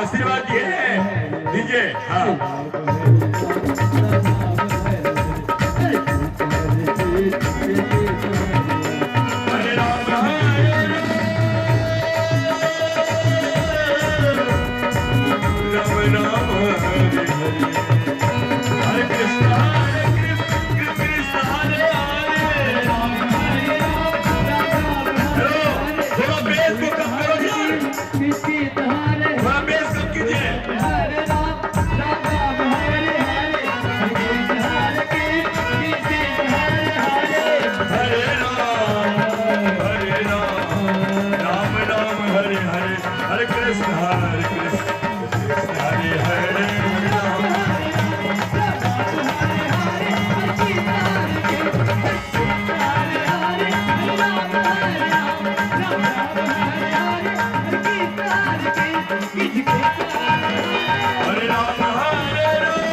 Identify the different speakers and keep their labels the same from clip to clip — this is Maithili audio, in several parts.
Speaker 1: आशीर्वाद दिए हैं, दीजिए। हाँ, हरे राम हरे राम राम हरे हरे, हरे कृष्ण हरे कृष्ण कृष्ण हरे हरे। हेलो, थोड़ा बेस को कम करो यार, थोड़ा बेस कम कीजिए। हरे राम हरे राम राम राम हरे हरे, हरे कृष्ण हरे कृष्ण कृष्ण हरे हरे, हरे राम। हरे राम हरे राम राम राम हरे हरे, हरे कृष्ण हरे कृष्ण कृष्ण कृष्ण हरे हरे। हरे राम हरे राम
Speaker 2: राम हरे हरे, हरे हरे हरे राम हरे राम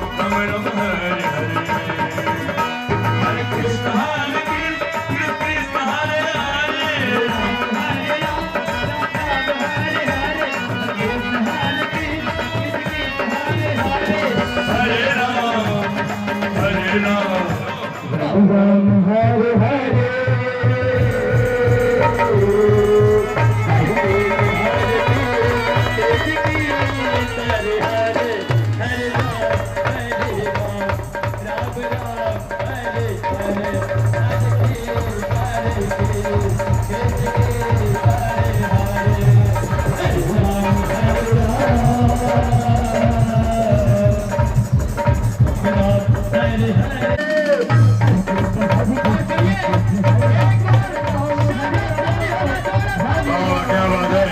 Speaker 2: राम राम हरे हरे, हरे कृष्ण हरे हरे हरे राम हरे राम राम हरे हरे।
Speaker 1: वाह, क्या बात है।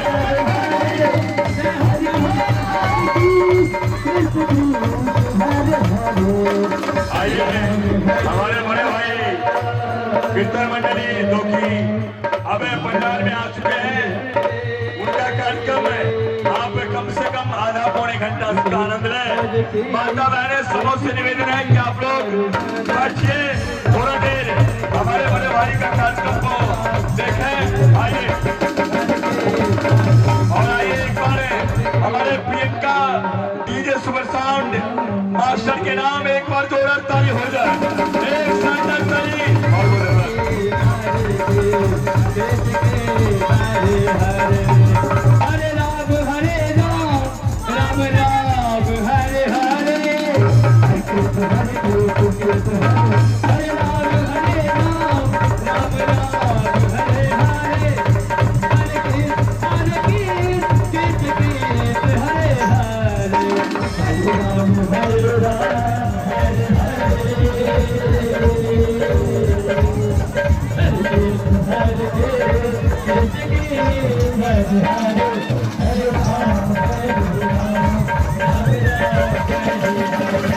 Speaker 1: आइए हमारे बड़े भाई कीर्तन मंडली दोखी अब पंडाल में आ चुके हैं। उनका कार्यक्रम है, आप कम से कम आधा पौने घंटा उसका आनंद लें। माता बहने सबों से निवेदन है कि आप लोग बैठिए थोड़ा देर, हमारे बड़े भाई का कार्यक्रम को देखें। आइए और आइए एक बार हमारे Priyanka DJ super sound master के नाम एक बार जोरदार ताली हो जाए, एक शानदार ताली। और बोले बस।
Speaker 2: हरे राम हरे राम राम राम हरे हरे, हरे कृष्ण हरे कृष्ण हरे राम हरे राम राम राम हरे हरे, हरे कृष्ण कृष्ण कृष्ण हरे हरे, हरे राम हरे राम हरे हरे, हरे कृष्ण हरे कृष्ण कृष्ण हरे हरे, हरे राम हरे राम राम राम हरे हरे, राम हरे राम राम राम हरे हरे, हरे कृष्ण हरे कृष्ण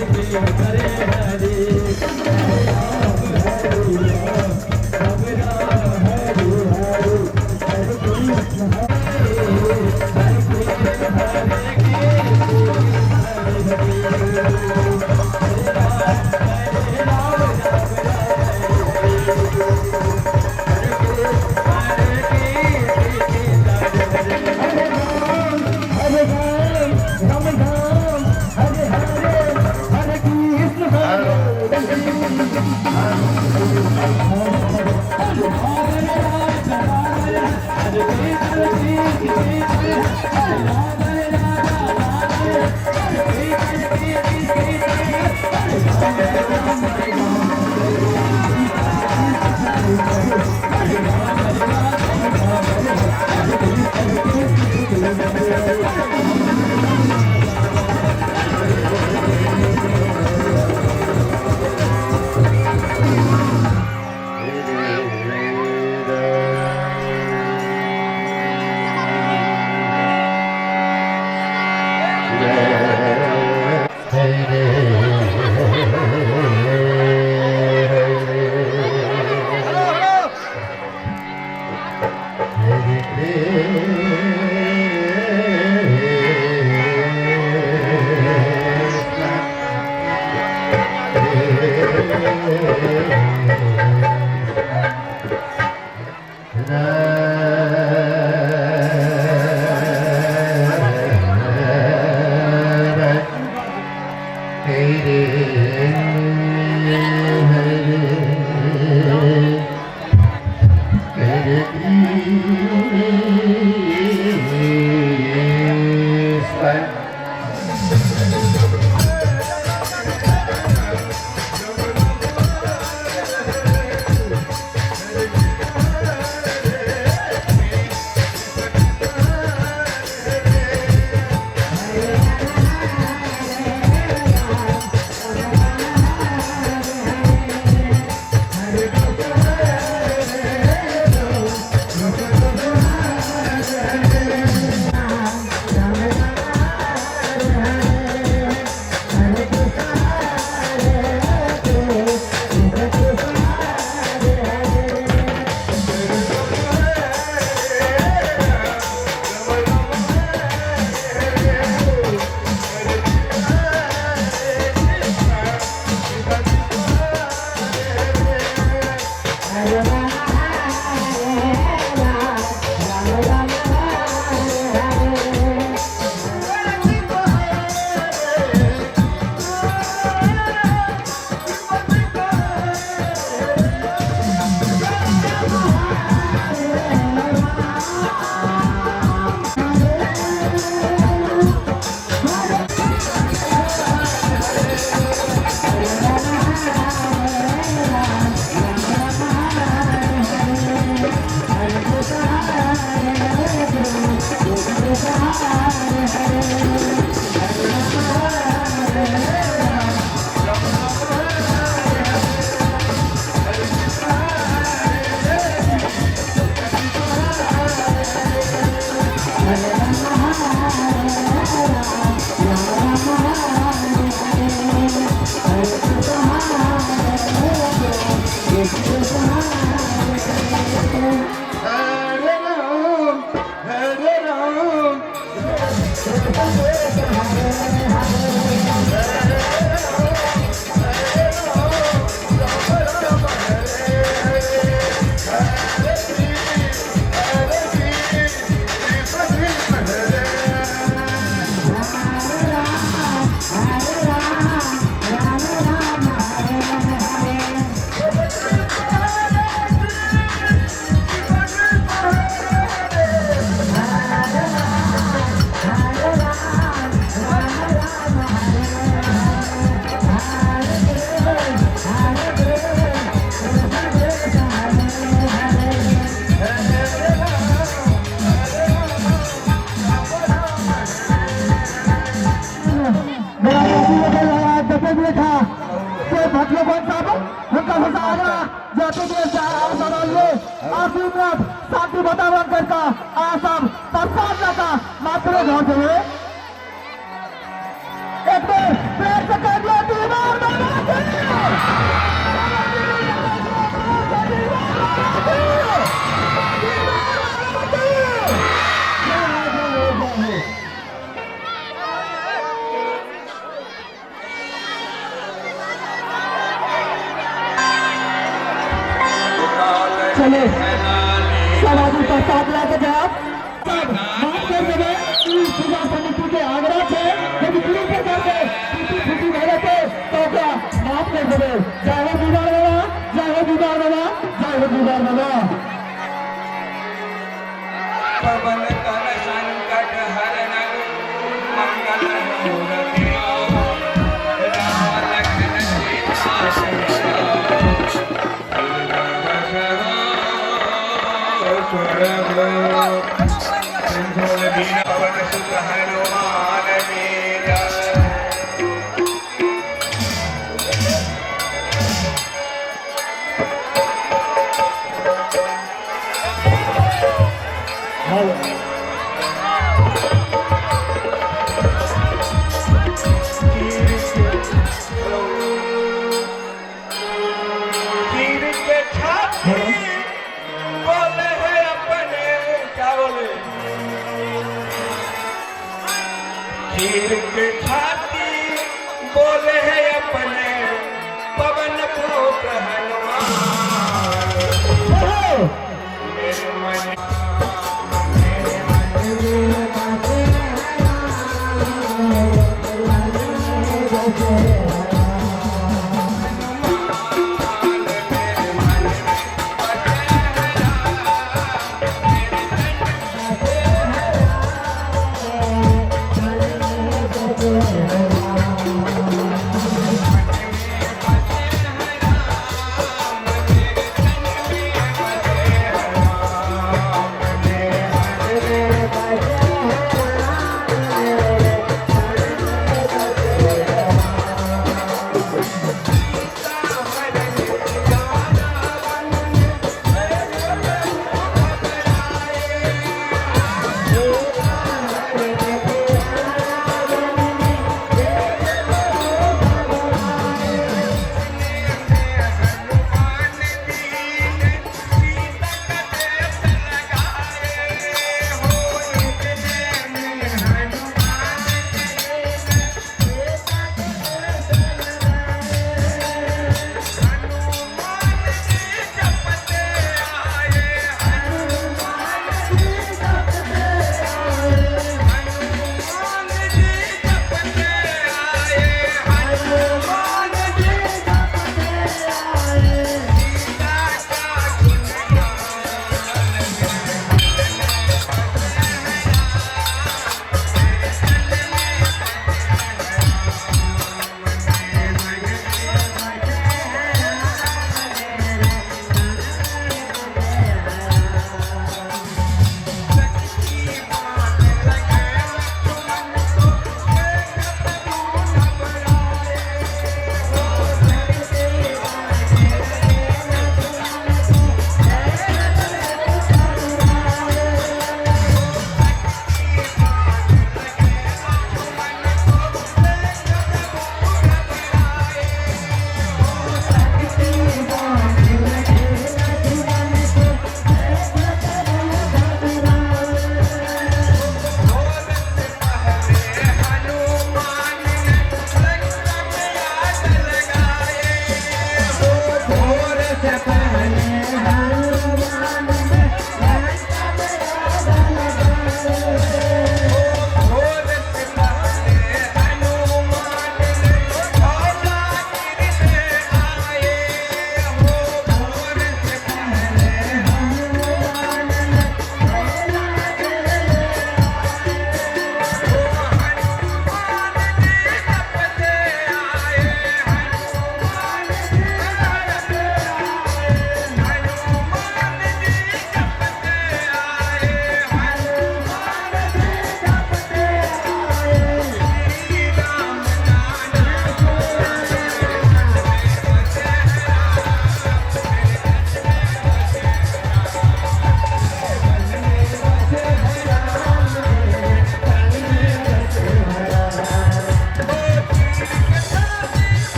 Speaker 2: कृष्ण हरे हरे, हरे राम हरे राम राम राम हरे हरे। हरे राम राम राम हरे हरे, हरे कृष्ण हरे आशीर्वाद शांति वातावरण करता आ सब प्रसाद लगा मात्र घर देवे। एक बार प्रेम से कह दिया दीवार बाबा की, दीवार बाबा की। जय हो, जय हो। चले सब आदमी प्रसाद लाके जाओ, सब माफ कर देवे। ई पूजा समिति के आग्रह है यदि कोनो प्रकार के टूटी फूटी भए जेतै तो ओकरा माफ कर देवे। जय हो दीवार बाबा, जय हो दीवार बाबा, जय हो दीवार बाबा।
Speaker 3: पवन तन संकट हरण मंगल मूर्ति राम लखन सीता सहित पवन सुत हनुमान वीर। कीर के छाती बोले है अपने, क्या बोले? कीर के छाती बोले है अपने पवन पुत्र हनुमान।
Speaker 2: जय हो।
Speaker 3: मेरे मन मेरे मन हनुमान मेरे मन में बसे हैं राम, मेरे
Speaker 2: जय।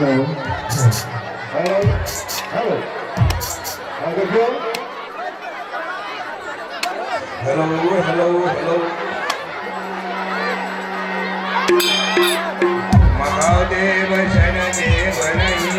Speaker 2: हेलो
Speaker 4: हेलो हेलो, हाँ देखियो।
Speaker 3: Hello hello hello. Mahadev शरण देव नहीं।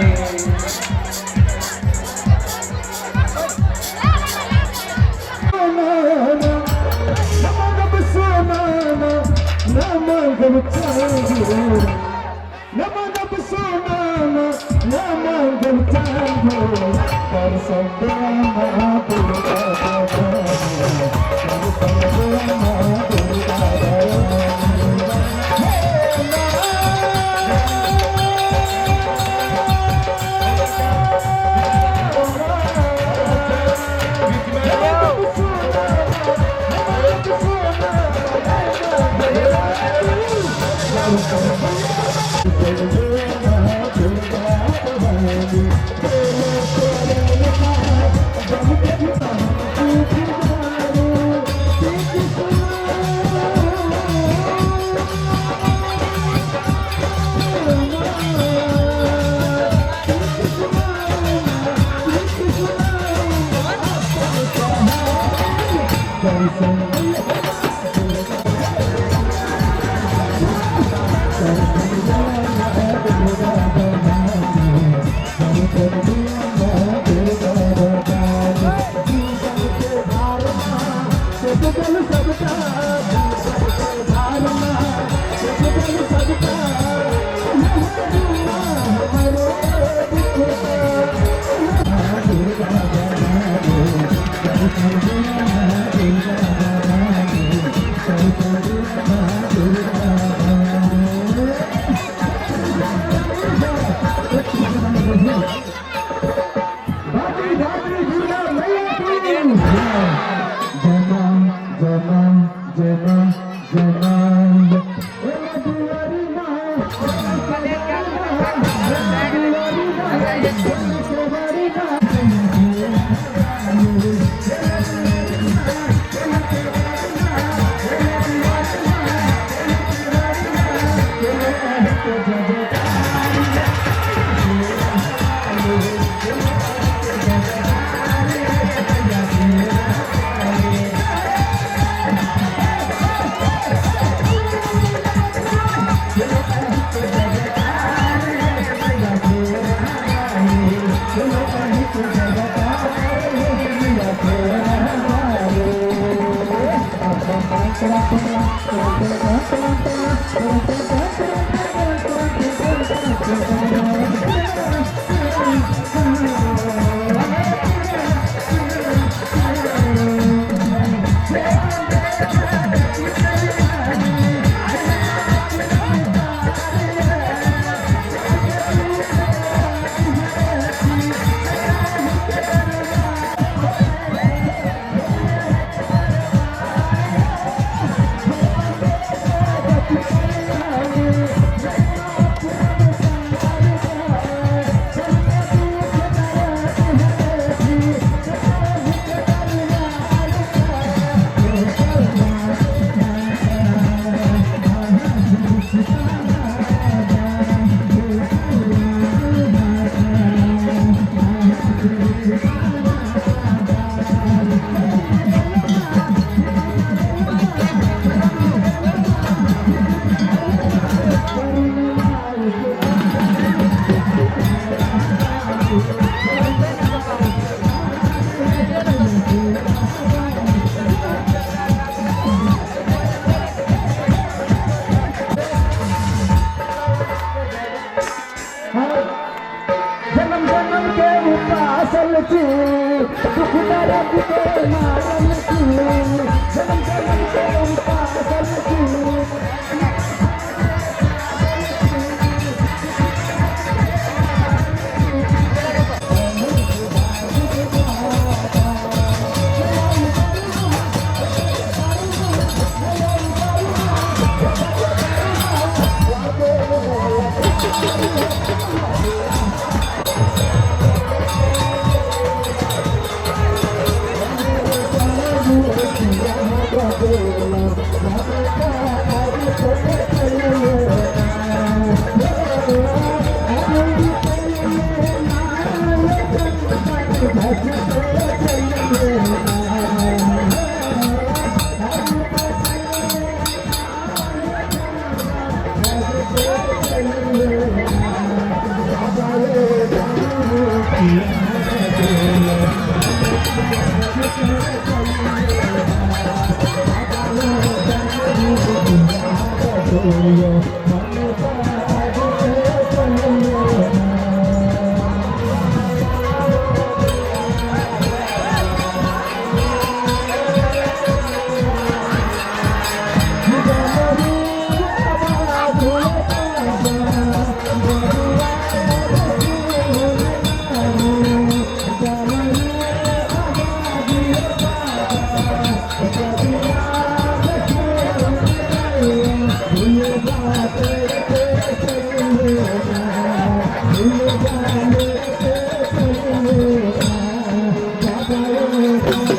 Speaker 2: जन्म जन्म के उपासल छी, दुख दर्द के मारल छी। जन्म जन्म के उपासल छी।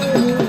Speaker 2: Thank you.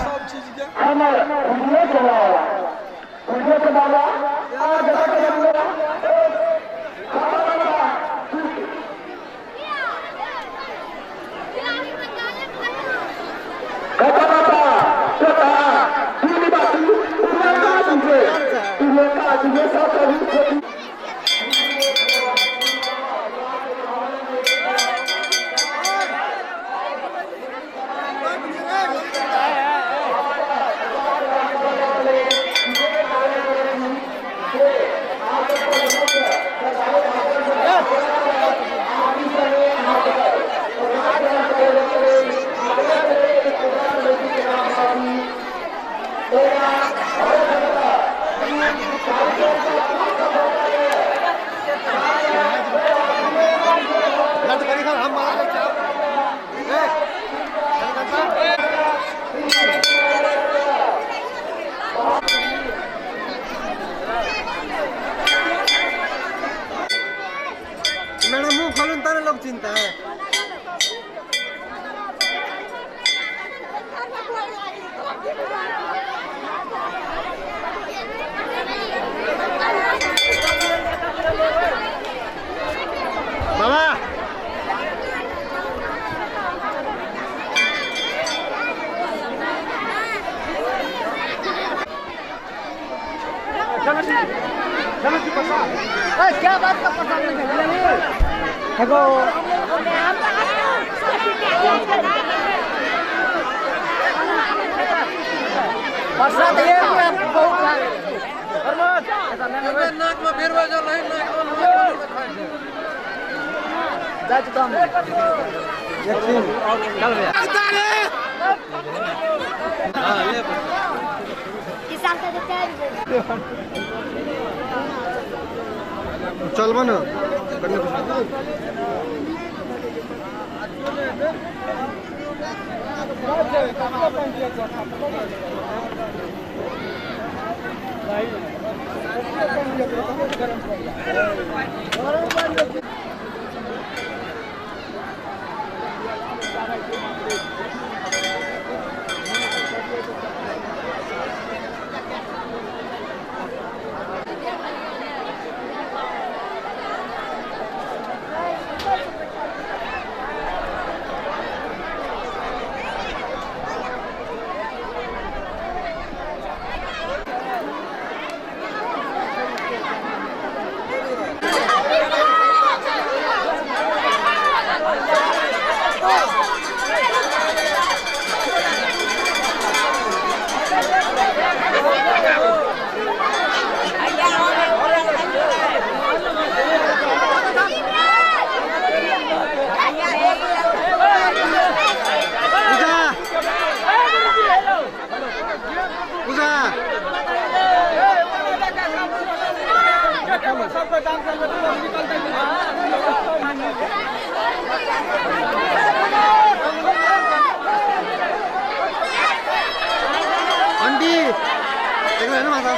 Speaker 5: सब चीज के मुंह खोलून तब लोग चिंता है। बाबा क्या बात का पसंद नहीं है। प्रसाद ये बहुत नाक में बेरवा जो नहीं नाक में चलबो ना आंटी देख रहे ना माता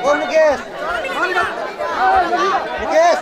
Speaker 5: ओ मुकेश मुकेश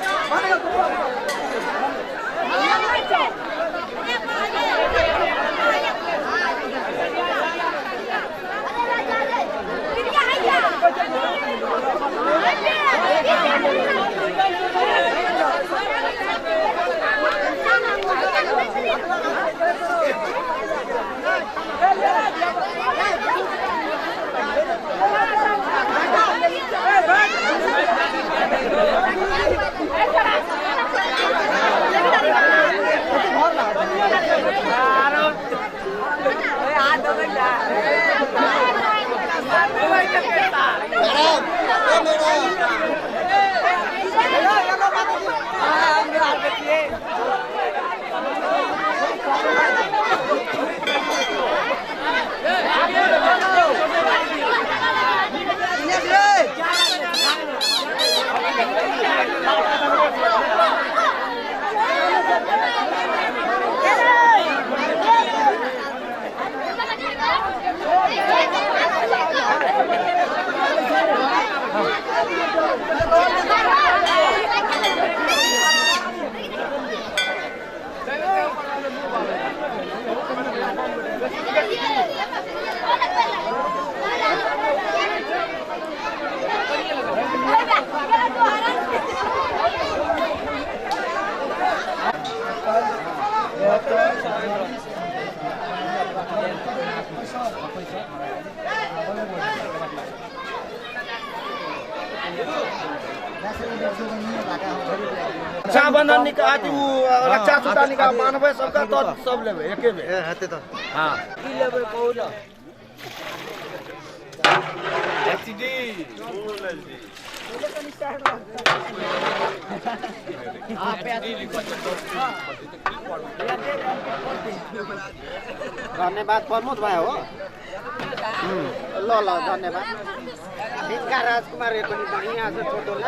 Speaker 6: रक्षाबंधन निकाल रक्षा सूता निकाल मानबै सबका तो सब लेबै एके बेर
Speaker 5: हेतै त।
Speaker 6: हां की लेबै कहू ना।
Speaker 3: एचडी
Speaker 5: धन्यवाद प्रमोद भाइ हो। ल ल धन्यवाद। हिनका राजकुमार पनि बढ़िया से फोटो ल।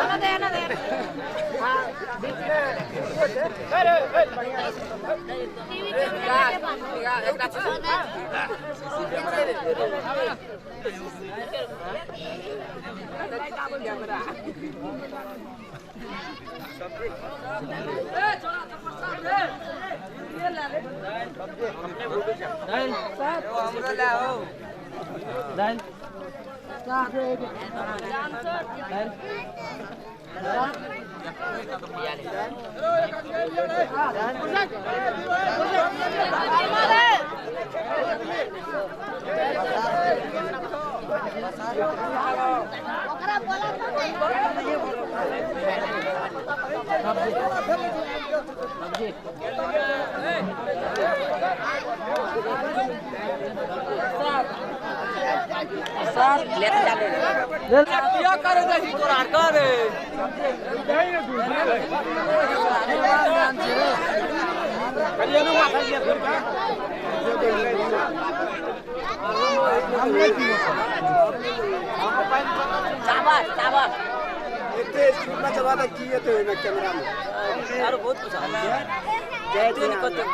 Speaker 7: बहुत कुछ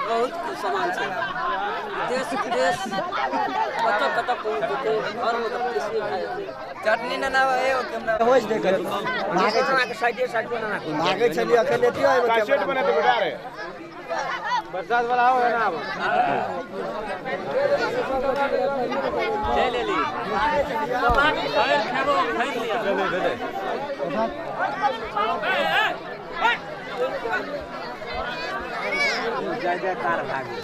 Speaker 7: बहुत कुछ सामान छै देश विदेश कतऽ कतऽ पहुँचतै घरमे तऽ बेसी भए जेतै। चटनी ना ना
Speaker 5: होइस देखै भागै छलियै अखन एतियो आबि
Speaker 3: कैसेट बनेतै बेटा रे
Speaker 6: बरसात वाला हो ना अब
Speaker 7: ले ले ली खैर खैर लिया
Speaker 3: दे दे
Speaker 6: जय जयकार भागे।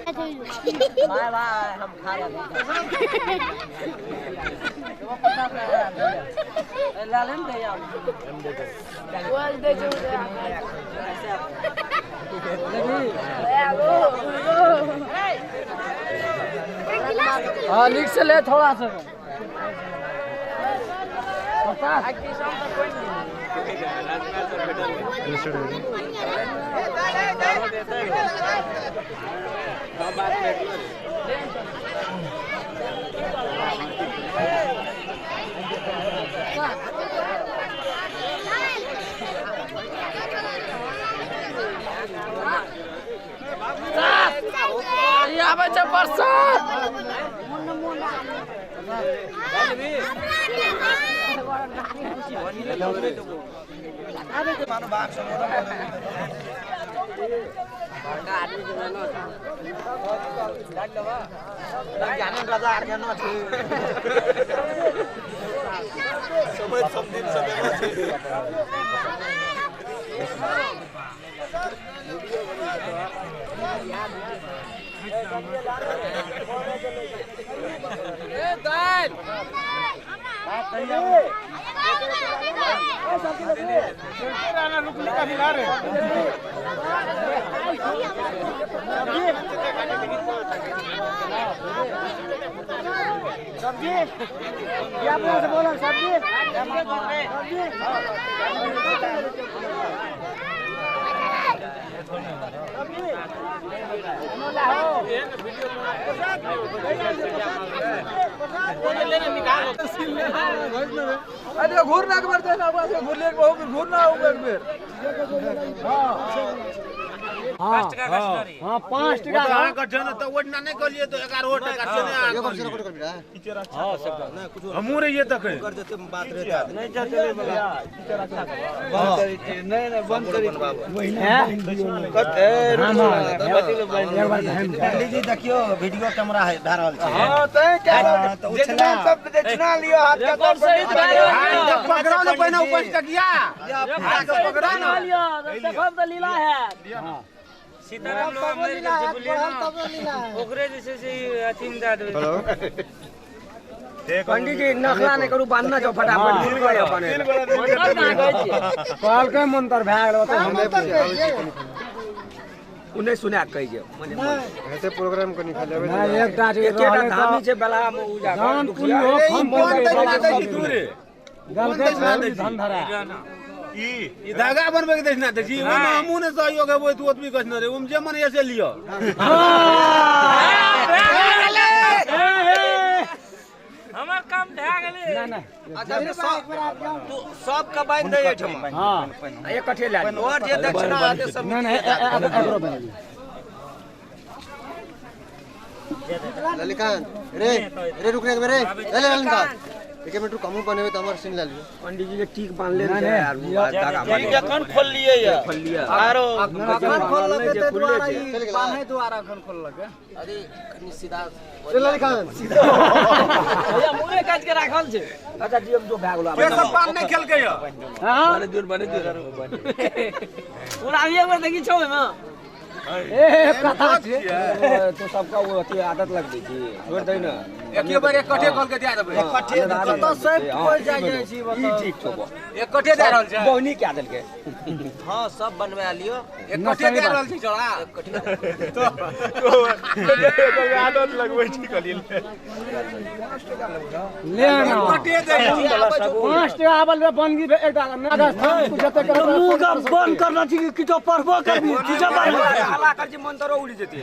Speaker 7: बाय बाय हम खा रहे
Speaker 6: हाँ नीक से ले थोड़ा सा
Speaker 7: प्रसाद।
Speaker 6: अरे घूर ना के ना घूर ले घूर ना एक बेर।
Speaker 2: हां हां 5 टका
Speaker 3: तो ओढ़ना नहीं कहलिए तो 11 टका से हां सब हमहू रहिए तक बात रहता
Speaker 6: नहीं चले नहीं नहीं बंद करी
Speaker 5: पंडित जी देखियो वीडियो कैमरा है भए रहल छै।
Speaker 6: हां त जितना सब दक्षिणा लियो हाथ का तो
Speaker 3: पकड़ो ने पहिने ऊपर टकिया
Speaker 7: पकड़ो ना लियो देखब त लीला है।
Speaker 8: सीताराम लोग मर गेल छै बुझलियै ना, ओकरे जे छै से अथी मे दए देबै।
Speaker 7: पंडित जी नखला नहीं करू, बांधना जाओ फटाफट मिल गए अपन
Speaker 2: कहलकै मंत्र भए गेल ओतऽ हम
Speaker 7: उन्हें सुना कहि जे
Speaker 4: हेते प्रोग्राम कनी खा लेबै
Speaker 2: ना एकटा जे
Speaker 7: एकेटा धामी छै बेला मे उ जा
Speaker 2: दान पुण्य हो हम गलकै धन धरा
Speaker 3: ई धागा बनबै के देखना दै छी ओमे हमहू ने सहयोग हेबै तू ओतबी कछ न रे ओमे जे मन ऐसे लियो।
Speaker 8: हमर काम भए गेलै।
Speaker 2: ना ना
Speaker 6: अच्छा तू सब के बांध दे एठमा।
Speaker 2: हां
Speaker 7: इकट्ठे ले
Speaker 6: और जे दक्षिणा आते सब
Speaker 2: ना ना एकरो बना
Speaker 4: ललिकांत रे रे रुक रे रे ले ललिकांत एक मिनट रुक, हमहू बनेबै त हमर सीन ले लियो।
Speaker 7: पंडित जी के टीक बांध ले यार धागा
Speaker 6: ठीक अखन खोल लिए या
Speaker 7: खोल लिया
Speaker 6: आरो
Speaker 5: अखन खोललकै ते द्वारा ई बान्हे द्वारा अखन खोललकै।
Speaker 7: अरे कनी सीधा
Speaker 4: रे ललिकांत
Speaker 7: सीधा भैया मुरे काज के राखल छै। अच्छा जी हम जो भए गेल
Speaker 3: के सब पान नहीं खेलकै या
Speaker 2: हां
Speaker 7: बने दूर बने दूर पूरा अभी एक बार देखी छौ ना
Speaker 2: ए कथा छै
Speaker 7: तो सबका वो अथी आदत लग गई छी, छोड़ दे ना
Speaker 3: एके बार इकट्ठे खोल के दे देबै।
Speaker 5: इकट्ठे तो सब कोई जाय जाय छी
Speaker 7: ई ठीक छौ
Speaker 3: इकट्ठे दे रहल छै
Speaker 7: बहनी क्या देलकै।
Speaker 6: हां सब बनवा लियो
Speaker 3: इकट्ठे दे रहल छै छोड़ा
Speaker 6: इकट्ठे
Speaker 3: तो आदत लगबै छी कहलिए
Speaker 2: ले ना
Speaker 3: इकट्ठे दे
Speaker 2: 5 टका आवल रे बनगी एकटा ना जते कर
Speaker 7: मुंह का बंद करना छी कि तो पढ़बो करबी चीज हला कर छी मन तरो उड़ी जेते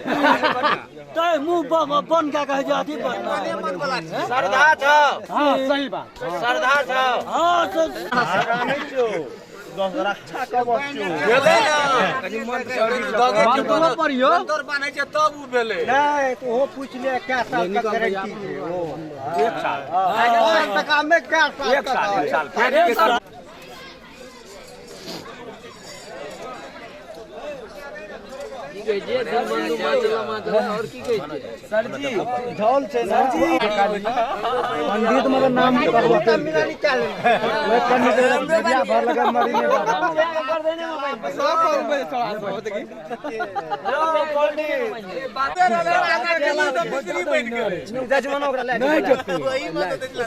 Speaker 8: तै मुंह बंद का कहे जाती बंद
Speaker 6: श्रद्धा छौ।
Speaker 2: हां सही बात
Speaker 6: श्रद्धा छौ।
Speaker 8: हां
Speaker 3: नहीं छौ रक्षा कवच छौ
Speaker 6: भेलै ना कनी मन
Speaker 2: मंत्रो पढ़ियो
Speaker 3: मंत्र बान्है छै तब उ भेलै।
Speaker 5: नहीं तो वो पूछ ले क्या साल का गारंटी छै ओ
Speaker 7: 1 साल
Speaker 5: 5 टका में क्या साल
Speaker 7: 1 साल 1 साल की कहै छै बंधु माचला माचला और की कहै छै
Speaker 6: सर जी ढोल छै सर जी
Speaker 2: पंडित मगर नाम करबो ओए पंडित भैया भर लगा मरी ने
Speaker 7: कर देने में
Speaker 6: सब पर चढ़ा दो देखी
Speaker 7: पंडित
Speaker 3: बाते रहले आगा गेला त मिस्त्री बनि गेलै
Speaker 7: दक्षिणा ओकरा ले
Speaker 2: नहीं जेतै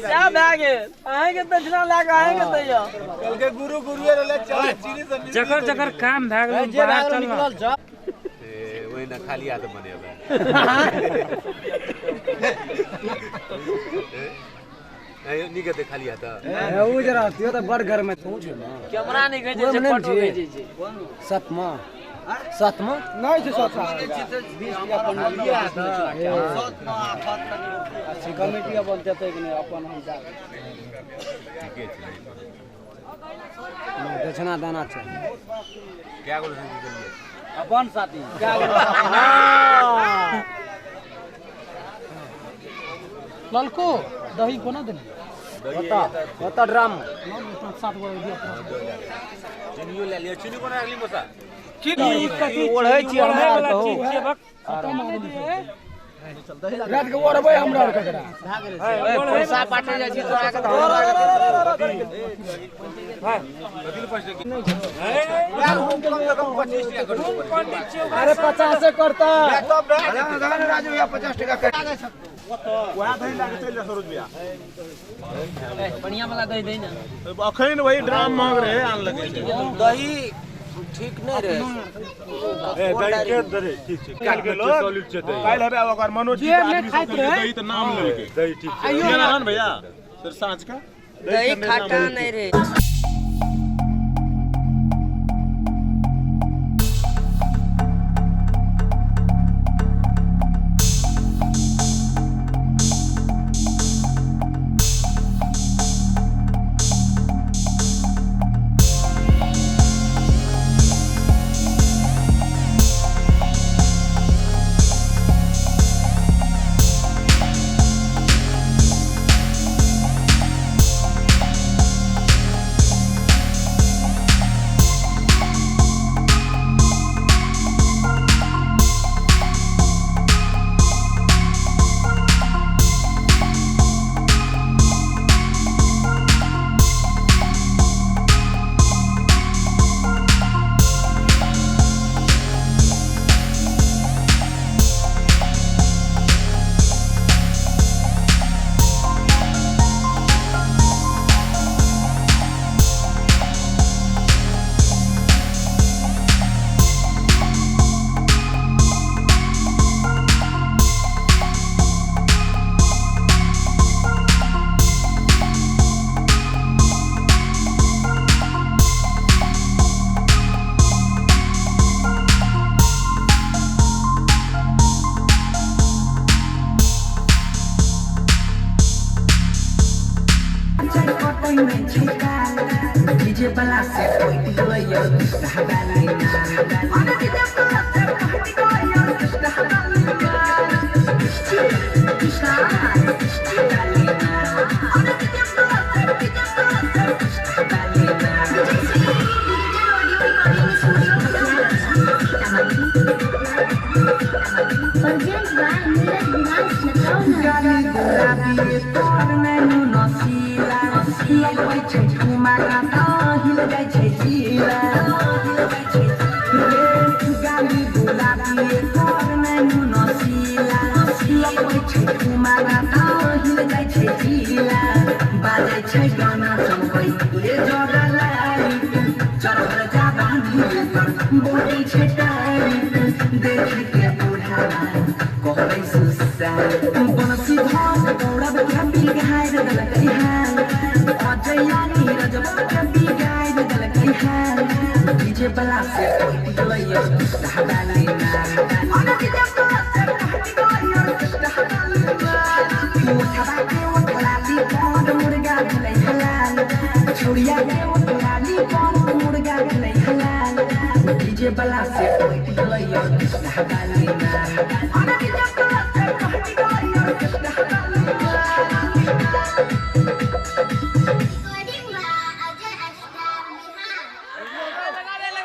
Speaker 7: क्या भए गेल अहीं के दक्षिणा लए के अहीं के दैयो
Speaker 3: कहलकै गुरु गुरुए रहले चल चीनी से
Speaker 8: जकर जकर काम भए गेलै बाहर चल
Speaker 5: निकलल छ
Speaker 3: ओहिना खाली हाथ बनेबै नीक हेतै खाली हाथ
Speaker 2: उ जे रहतियो त बड़ घर में तू छै ना
Speaker 7: कैमरा नहीं घिचै छै फोटो घिचै छै।
Speaker 2: सतमा सतमा
Speaker 6: नहीं छै सतमा 20 टका 15 सतमा
Speaker 5: कमिटी अपन देतै कि नहीं अपन हम जा
Speaker 3: ठीके छै
Speaker 2: दक्षिणा दाना छै
Speaker 3: क्या गोल से
Speaker 5: अपन साथी
Speaker 2: क्या गोल।
Speaker 9: ललको दही कोना देने
Speaker 5: बता ड्राम
Speaker 9: 7 गो दिया
Speaker 3: चीनियो ले लियो चीनी कोना अगली मोसा
Speaker 8: चीनी कथी ओढ़ै छी हमरा आर कहू
Speaker 6: रात के ओढ़बै हमरा आर ककरा
Speaker 5: पैसा बाटे जाइ छी तोरा के
Speaker 6: अरे 50 करता
Speaker 3: राजू भैया 50 टका वहाँ दही लाके चल जा सरोज भैया
Speaker 7: बढ़िया वाला दही दही ना
Speaker 3: अखन वही ड्राम मांग रहे आन लगे
Speaker 5: दही ठीक नहीं रहे
Speaker 3: ए दही के दरे ठीक छै काल के लोग काल हबे ओकर मनोज जी आदमी सब दही त नाम लेलके दही ठीक छै ना भैया सर साँझ का
Speaker 7: दही खाटा नहीं रहे।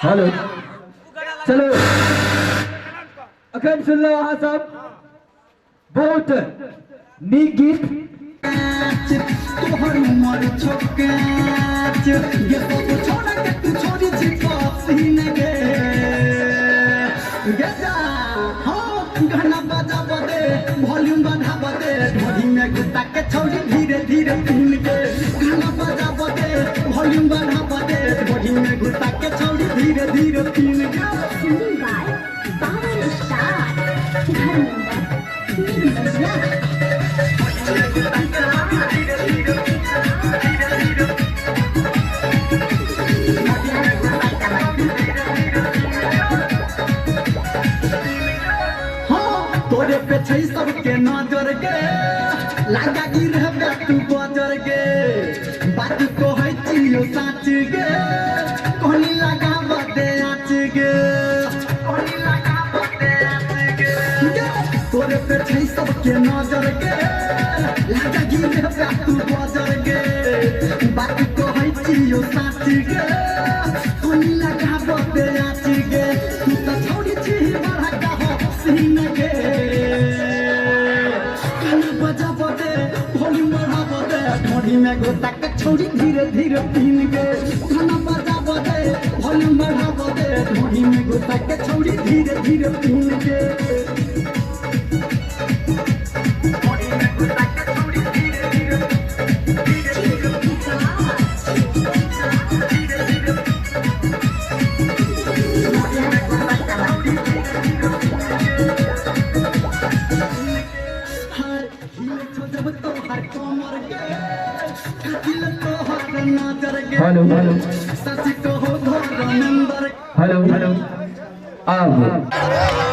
Speaker 2: हेलो चलो अखन सुनलो अहाँ सब बहुत नीक गीत।
Speaker 10: तोहर उमर छोकाच गे तो छोड़ा के तू छोड़ी छी पसीन गे गे जा हां गाना बजा बदे वॉल्यूम बढ़ा बदे ढोली में गुस्सा के छोड़ी धीरे धीरे पीन के गाना बजा बदे वॉल्यूम बढ़ा बदे ढोली में गुस्सा के छोड़ी धीरे धीरे पीन के।
Speaker 11: Singing by power star Dharmendra Nirmala.
Speaker 10: तोरे पे छै सबके नजर गे लागा गिरहबे तू बजर गे बात कहै छियो साच गे कहनी लगा बदे आच गे कहनी लगा बदे आच गे तोरे पे छै सबके नजर गे, लाजा गिरे तू बजर गे, बात कहै छियो साँच गे, कोनी लगाब दे आँच गे, तू तऽ छौड़ी छी बड़का हो सीन गे। गाना बजाब दे, वॉल्यूम बढ़ाब दे, ढोढ़ी में गोता के छौड़ी धीरे धीरे पीन गे। गाना बजाब दे, वॉल्यूम बढ़ाब दे, ढोढ़ी में गोता के छौड़ी धीरे धीरे पीन गे।
Speaker 2: हेलो हेलो हेलो हेलो अब